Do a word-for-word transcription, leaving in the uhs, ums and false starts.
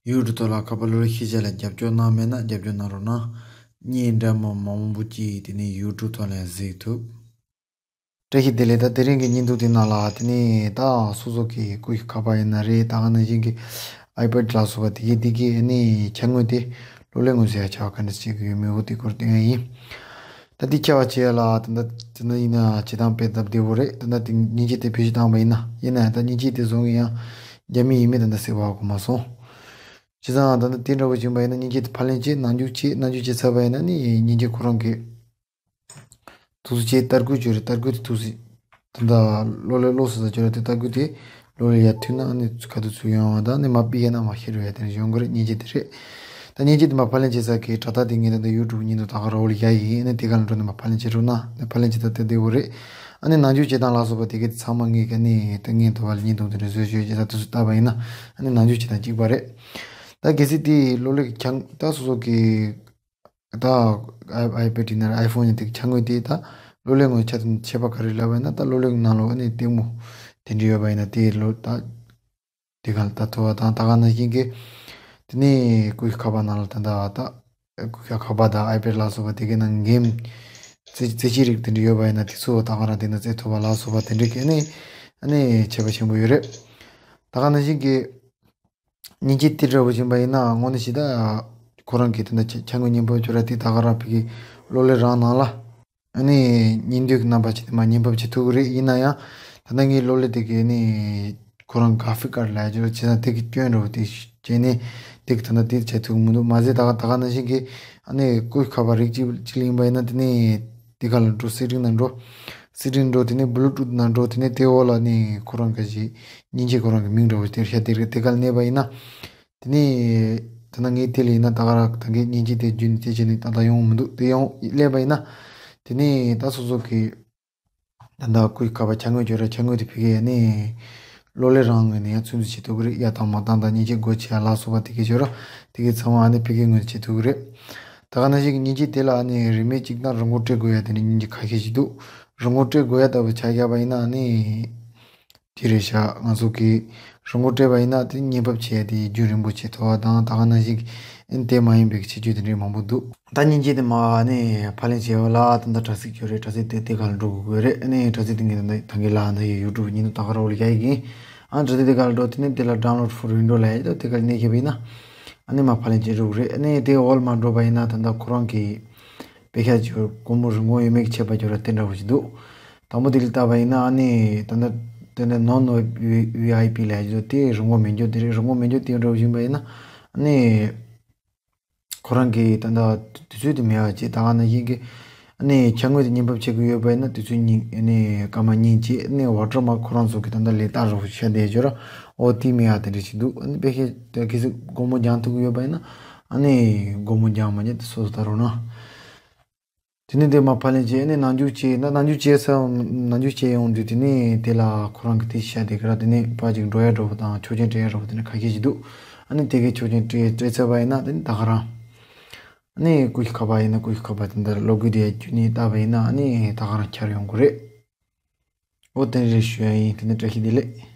ཡུ་ཊུབ་ཐོག་ལ་ཁ་པར་གློག་ཀླད་ཤེས་བྱ་ལ་རྒྱབ་སྐྱོར་གནང་མེད་ན་རྒྱབ་སྐྱོར་གནང་རོགས་གནང་། བརྙན་འདྲ་མིན་མང་པོ་ཅིག་དེ་ནས་ཡུ་ཊུབ་ཐོག་ལ་གཟིགས་ཐུབ། བཀྲ་ཤིས་བདེ་ལེགས། ད་དེ་རིང་གི་བརྙན་ཐུང་དེ་ནང་ལ་དེ་ནས་ད་སོ་སོ་གི་སྐུ་ཁ་པར་ཡིན་ན་རེད། ད་ག་ནང་བཞིན་གྱི་ཨའི་པེཌ་ལ་སོགས་པ་དེ་གའི་དེ་གའི་ཨ་ནི་ཅ་དངོས་དེ་གློག་ཀླད་ངོས་ཟེར་ཡ་ཆ་བ་ག་འདྲ་བྱེད་ཀྱི་ཡོད་མེད་འོ་དེ་སྐོར་སྟོན་ཡ་ཡིན། ད་འདི་ཁྱབ་པ་བྱེད་ཡ་ལ་ད་ལྟ་དེ་འདྲ་ཡིན་ན་བྱེད་སྟངས་དཔེ་སྟབས་བདེ་བོ་རེད། ད་ལྟ་དེ་མཉེན་ཆས་དེ་བེད་སྤྱོད་བཏང་བ་ཡིན་ན། ཡིན་ན་ཡང་ད་མཉེན་ཆས་དེ་བཟོ་མཁན་ཡང་རྒྱ་མི་ཡིན་མིན་ད་ལྟ་གསལ་པོ་ཧ་གོ་མ་སོང་། བྱས་ཙང་ད་ལྟ་དེ་འདྲ་བོ་བྱུང་བ་ཡིན་ན་མཉེན་ཆས་དེ་ཕབ་ལེན་བྱེད། ནང་འཇུག་བྱེད། ནང་འཇུག་བྱེད་ཚར་བ་ཡིན་ན་ནི་མཉེན་ཆས་ཁོ་རང་གི་ཐུགས་སུ་ཆེ་ལྟ་སྐུལ་བྱོས་རེད། ལྟ་སྐུལ་དེ་ཐུགས་སུ་ད་ལྟ་གློག་ཀླད་ལོགས་སུ་ད་བྱོས་རེད། དེ་ལྟ་སྐུལ་དེ་གློག་ཀླད་ཡར་མཐུད་ན་ཨ་ནི་ཁ་ཐུག་ཚུར་ཡོང་བ་དང་ནི་མ་ཕབ་ཡ་ན་མ་ཤེས་རུ་ཡ་དེ་འདྲ་ཡོང་གི་རེད། མཉེན་ཆས་དེ་རེད། ད་མཉེན་ཆས་དེ་མ་ཕབ་ལེན་བྱེད་ས་གི་དྲ་ཐག་དེ་ངས་ད་ལྟ་ཡུ་ཊུབ་ཉིན་དུ་ད་ག་ར་འོག་ལ་ཡ་ཡིན། ཨ་ནི་དེ་ག་ལ་འགྲོ་ནས་མ་ཕབ་ལེན་བྱེད་རོགས་གནང་། ནི་ཕབ་ལེན་བྱེད་ད་དེ་བདེ་བོ་རེད། ཨ་ནི་ནང་འཇུག་བྱེད་སྟངས་ལ་སོགས་པ་དེ་གའི་ཚང་མ་ངས་ག་ནི་ད་ངས་ཐོག་ལ་ཉིན་དུ་དེ་འདྲ་བཟོས་བྱོས་བྱེད་ས་དུས་སུ་བལྟས་པ་ཡིན་ན་ཨ་ནི་ནང་འཇུག་བྱེད་སྟངས་གཅིག་པ་རེད། ད་གལ་སྲིད་དེ་གློག་ཀླད་ཀྱི་ཆ་ད་སོ་སོ་གི་ད་ཨའི་ཨའི་པེཌ་ཡིན་ན་རེད། ཨའི་ཕོན་ཡིན་དེ་ཆ་དངོས་དེ་ད་གློག་ཀླད་ངོས་ཆ་ཚང་ཁྱད་པར་ག་རེ་ལབ་པ་ཡིན་ན། ད་གློག་ཀླད་ནང་ལོགས་ཨ་ནི་ལྟད་མོ་དེ་འདྲ་ཡོད་པ་ཡིན་ན་དེ་ལོ་ད་དེ་ག་ལ་ད་ཐོ་བ་དང་ད་ག་ནང་བཞིན་གྱི་དེ་ནས་སྐུ་ཁ་པར་ནང་ལ་ད་ད་ད་སྐུ་ཁ་པར་དང་ཨའི་པེཌ་ལ་སོགས་པ་དེ་གའི་ནང་གེམ་རྩེད་རྩེད་ཆས་རིགས་དེ་འདྲ་ཡོད་པ་ཡིན་ན་དེ་ཚོ་ད་ག་རང་དེ་ན་རྩེད་ཐུབ་པ་ལ་སོགས་པ་དེ་འདྲ་གི་ཨ་ནི་ཨ་ནི་ཁྱད་པར་ཆེན་པོ་ཡོད་རེད། ད་ག་ནང་བཞིན་གྱི་མཉེན་ཆས་དེ་འདྲ་བོ་ཡིན་པ་ཡིན་ན་དངོས་གནས་ཞེ་དྲག་ཁོ་རང་གི་དེ་འདྲ་ཆ་དངོས་བརྙན་ཕབ་བྱོས་ར་དེ་ད་ག་རང་ཕ་གི་གློག་ཀླད་རང་ནང་ལ་ཨ་ནི་བརྙན་ཟློས་ཀྱི་རྣམ་པ་ཅིག་དེ་མ་བརྙན་ཕབ་བྱེད་ཐུབ་ཀྱི་རེད། ཡིན་ན་ཡང་ད་ལྟ་ངའི་གློག་ཀླད་དེ་གི་ཨ་ནི་ཁོ་རང་གྷ་ར་ཕིག་ཀར་ལ་བྱས་ཙང་དེ་གི་སྐྱོན་འདྲ་བོ་དེ་བྱས་ནས་དེ་གི་ད་ལྟ་དེ་བྱེད་ཐུབ་ཀྱི་མི་འདུག་མ་ཟད་ད་ག་ད་ག་ནང་བཞིན་གྱི་ཨ་ནི་སྐུ་ཁ་པར་རིགས་གཅིག་གཅིག་ལ་ཡིན་པ་ཡིན་ན་དེ་ནི་དེ་ག་ལ་འགྲོ། སེ་ཊིང་ནང་འགྲོ། སེ་ཊིང་འགྲོ། དེ་ནས་བུ་ལུ་ཊུཐ་ནང་འགྲོ། དེ་ནས་དེ་འོག་ལ་ནི་ཁོ་རང་ག་ཞིག་མཉེན་ཆས་ཁོ་རང་གི་མིང་འདྲ་བོ་དེར་ཤ་དེ་རེད། དེ་ག་ལ་གནས་པ་ཡིན་ན། དེ་ནས་ད་ལྟ་ངས་དེ་ལ་ཡིན་ན་ད་ག་རང་ད་གའི་མཉེན་ཆས་དེ་བརྒྱུད་ནས་དེ་བྱས་ནས་ད་ལྟ་ཡོང་མི་འདུག་དེ་ཡོང་སླེབས་པ་ཡིན་ན་དེ་ནས་ད་སོ་སོ་གི་ད་ལྟ་སྐུ་ཁ་པར་ཆ་དངོས་བྱོས་ར་ཆ་དངོས་དེ་ཕ་གི་ནི་གློག་ཀླད་རང་ངོས་ནས་ཡང་ཚུན་ཚོད་བྱེད་ཐུབ་ཀྱི་རེད། གཡར་བཏང་མ་བཏང་དང་མཉེན་ཆས་སྒོ་ཕྱེ་ཡ་ལ་སོགས་པ་དེ་གའི་བྱོས་ར་དེ་གའི་ཚང་མ་ཨ་ནི་ཕ་གི་ངོས་ནས་བྱེད་ཐུབ་ཀྱི་རེད། ད་ག་ནང་བཞིན་གྱི་མཉེན་ཆས་དེ་ལ་ཨ་ནི་རིན་མེད་གཅིག་དང་རིན་གོང་སྤྲད་དགོས་ཡ་དེ་འདྲ་མཉེན་ཆས་ཁ་ཤས་ཤིག་འདུག་རིན་གོང་སྤྲད་དགོས་ཡ་ལྟ་བུ་ཆ་བཞག་པ་ཡིན་ན་ཨ་ནི་དེ་རེད་ཤག་ང་ཚོ་གིས་རིན་གོང་སྤྲད་པ་ཡིན་ན་དེ་བརྙན་ཕབ་བྱས་ཏེ་རྒྱུན་རིང་པོ་བྱེད་ཐུབ་པ་དང་ད་ག་ནང་བཞིན་གྱི་ཨ་ནི་དེ་མ་ཡིན་པའི་ཁྱད་ཆོས་དེ་འདྲའི་མང་པོ་འདུག་ད་མཉེན་ཆས་དེ་མ་ཨ་ནི་ཕབ་ལེན་བྱས་པ་ལ་ད་ལྟ་དྲ་ཚིགས་བྱོས་རེད། དྲ་ཚིགས་དེ་དེ་ག་ལ་འགྲོ་དགོས་རེད། ཨ་ནི་དྲ་ཚིགས་དེ་ངས་ད་ད་གིན་ལ་ད་ཡི་ཡུ་ཊུབ་ཉིན་དུ་ད་ག་ར་འོག་ལ་རྒྱག་ཡི་གིན། ཨ་ནི་དྲ་ཚིགས་དེ་ག་ལ་འགྲོ། དེ་ནས་དེ་ལ་ཌའུན་ལོཌ་ཕོར་ཝིན་ཌོ་ལ་ཡ་ད་དེ་ག་ལ་གནས་ཁེ་པ་ཡིན་ན་ཨ་ནི་མ་ཕབ་ལེན་བྱེད་འགྲོ་གི་རེད། ཨ་ནི་དེ་འོག་ལ་མ་འགྲོ་པ་ཡིན་ན་ད་ལྟ་ཁོ་རང་གི་པེ་ཤ་ཅིག་སྒོར་མོ་རིན་གོང་ཡོད་མེད་ཀྱི་ཁྱད་པར་ཅིག་ཡོད་ར་དེ་འདྲ་བོ་ཞིག་འདུག་དང་པོ་དེ་ལ་བལྟས་པ་ཡིན་ན་ཨ་ནི་ད་ལྟ་དེ་འདྲ་ནོན་ཝི་ཨའི་པི་ལབ་ཀྱི་འདུག་དེ་རིན་གོང་མེད་འཇོག་དེ་རེད། རིན་གོང་མེད་འཇོག་དེ་འདྲ་བོ་ཞིག་ཡིན་པ་ཡིན་ན་ཨ་ནི་ཁོ་རང་གི་ད་ལྟ་དུས་ཚོད་དེ་མེད་པ་བྱས། ད་ག་ནང་བཞིན་གྱི་ཨ་ནི་ཅ་དངོས་དེ་བརྙན་ཕབ་བྱེད་དགོས་ཡོད་པ་ཡིན་ན་དུས་ཚོད་ཉིན་ཨ་ནི་སྐར་མ་གཉིས་བྱས། ཨ་ནི་ཝ་ཊར་མཱག་ཁོ་རང་ཚོ་གི་ད་ལྟ་ལས་རྟགས་རོ་ཤ་དེ་འཇོག་ར་འོ་དེ་མེད་པ་དེ་འདྲ་ཞིག་འདུག་ཨ་ནི་པེ་ཤ་དེ་གལ་སྲིད་སྒོར་མོ་རྒྱག་ཐུབ་ཀྱི་ཡོད་པ་ཡིན་ན་ཨ་ནི་སྒོར་མོ་རྒྱག་མ་རྒྱག་དེ་སོ་སོ་ལྟ་རོགས་གནང་། དེ་ནས་དེ་མ་ཕབ་ལེན་བྱས་ནས་ནང་འཇུག་བྱས་ན་ནང་འཇུག་བྱས་ས་ནང་འཇུག་བྱས་ཡོང་དུས་དེ་ནས་དེ་ལ་ཁོ་རང་གི་དེ་ཤ་དེ་ག་ར་དེ་ནས་ཕར་ཅིག་འགྲོ་ཡ་འགྲོ་བ་དང་ཆོག་མཆན་སྤྲད་ཡ་འགྲོ་བ་དེ་ནས་ཁ་ཤས་ཤིག་འདུག་ཨ་ནི་དེ་གའི་ཆོག་མཆན་སྤྲད་སྤྲད་ཚར་བ་ཡིན་ན་དེ་ནས་ད་ག་རང་ཨ་ནི་སྐུ་ཁ་པར་ཡིན་ན་སྐུ་ཁ་པར་དེ་འདྲ་གློག་སྐུད་དེ་བརྒྱུད་ནས་བལྟས་པ་ཡིན་ན་ཨ་ནི་ད་ག་རང་འཁྱེར་ཡོང་གི་རེད། ཨོ་དེ་རེད་ཞུ་ཡ་ཡིན། དེ་ནས་བཀྲ་ཤིས་བདེ་ལེགས།